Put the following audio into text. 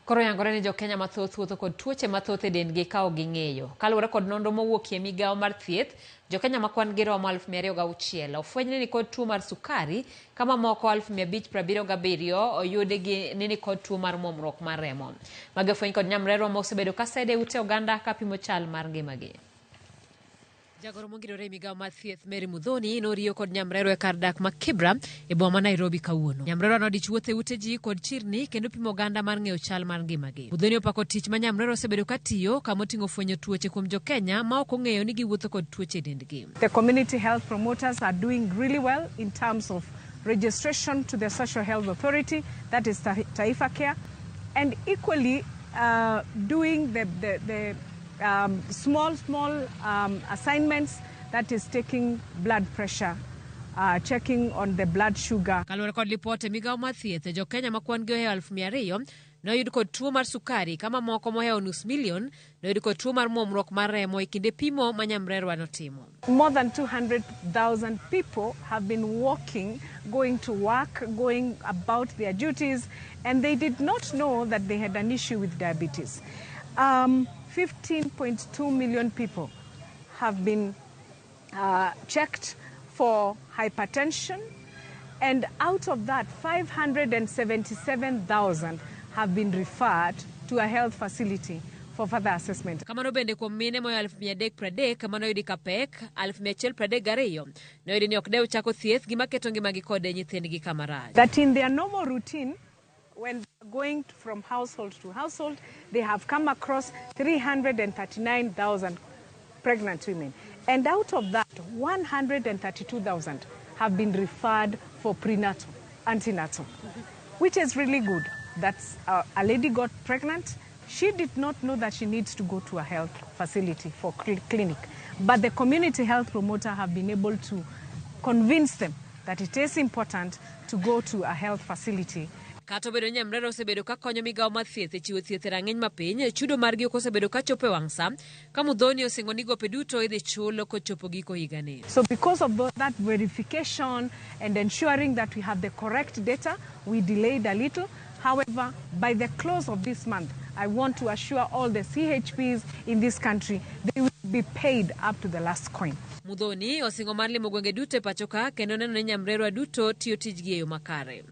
Koro yangore ni jokenya mathoth wuotho kod tuoche mathoth e dendgi ka ok ging'eyo. Kaluwore kod nonro mowuokie migawo mar thieth, jokenya ma kwan gi romo 206,000 ofweny ni nikod tuo mar sukari ka mamoko 577 oyudi gi ni nikod tuo mar muomruok mar remo. Magi ofweny kod nyamrerwa ma osebedo ka sede e ute oganda ka pimo chal mar ngimagi. Jagoro mongirore e migawo mar thieth Mary Muthoni noriyo kod nyamrerwa e kar dak ma Kibra e boma ma Nairobi kawuono. Nyamrerwa nodich wuotho e ute ji kod chirni kendo pimo oganda mar ng'eyo chal mar ngimagi. Muthoni opako tich ma nyamrerwa osebedo ka tiyo kama oting'o fwenyo tuoche kuom jokenya ma ok ong'eyo ni giwuotho kod tuoche e dendgi. The community health promoters are doing really well in terms of registration to the Social Health Authority, that is Taifa Care, and equally doing the small, small assignments, that is taking blood pressure, checking on the blood sugar. Kaluwore kod lipot e migawo mar thieth, jokenya ma kwan gi ohewo 200,000 noyud kod tuo mar sukari ka mamoko mohewo nus milion noyud kod tuo mar muomruok mar remo e kinde pimo ma nyamrerwa notimo. More than 200,000 people have been walking, going to work, going about their duties, and they did not know that they had an issue with diabetes. 15.2 million people have been checked for hypertension, and out of that, 577,000 have been referred to a health facility for further assessment. Kamano bende kuom mine moyo 330,000 manoyudi ka pek, 132,000 noyudi ni ok dew chako thieth gima keto ngimagi kod nyithindgi kama rach. That in their normal routine, when they're going from household to household, they have come across 339,000 pregnant women. And out of that, 132,000 have been referred for prenatal, antenatal, which is really good. That's a lady got pregnant. She did not know that she needs to go to a health facility for clinic. But the community health promoter have been able to convince them that it is important to go to a health facility. Kata obedo ni nyamrerwa osebedo ka konyo migawo mar thieth e chiwo thieth e rang'iny mapiny, chudo margi ok osebedo ka chopo e wang' sa, ka Muthoni osingo ni gope duto idhi chul kochopo giko higani. So because of that verification and ensuring that we have the correct data, we delayed a little. However, by the close of this month, I want to assure all the CHPs in this country, they will be paid up to the last coin. Muthoni osingo mar limo gwenge duto e pacho ka kendo neno ni nyamrerwa duto tiyo tijgi e yo makare.